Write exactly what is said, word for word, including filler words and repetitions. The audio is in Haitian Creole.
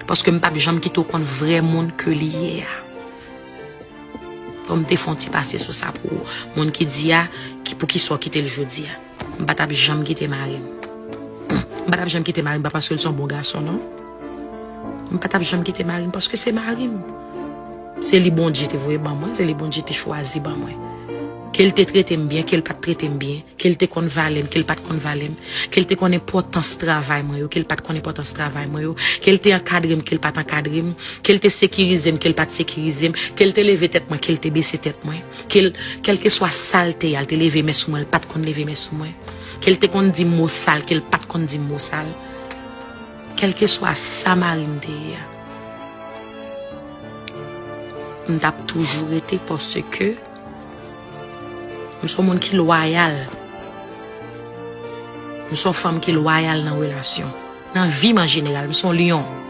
Paske m p ap janm kite w konn vrè moun ke li ye a. Fò m te fè yon ti pase sou sa pou ou. Moun ki di a, ki, poukisa w kite l jodi a? M pa t ap janm kite mari m. M pa t ap janm kite mari m, pa paske l se yon bon gason, non. M pa t ap janm kite mari m, paske se mari m. Se li Bondye te voye ban mwen, se li Bondye te chwazi ban mwen. Ke l te trete m byen, ke l pa t trete m byen, ke l te konn valè m, ke l pa t konn valè m, ke l te konn enpòtans travay mwen yo, ke l pa t konn enpòtans travay mwen yo, ke l te ankadre m, ke l pa t ankadre m, ke l te sekirize m, ke l pa t sekirize m, ke l te leve tèt mwen, ke l te bese tèt mwen, ke l, kèlkeswa sa l te ye a, l te leve men sou mwen, l pa t konn leve men sou mwen, ke l te konn di m mo sal, ke l pa t konn di m mo sal, kèlkeswa sa mari m te ye a, m t ap toujou rete paske m se yon moun ki lwayal. M se yon fanm ki lwayal nan relasyon. Nan vi m an jeneral, m se yon lyon.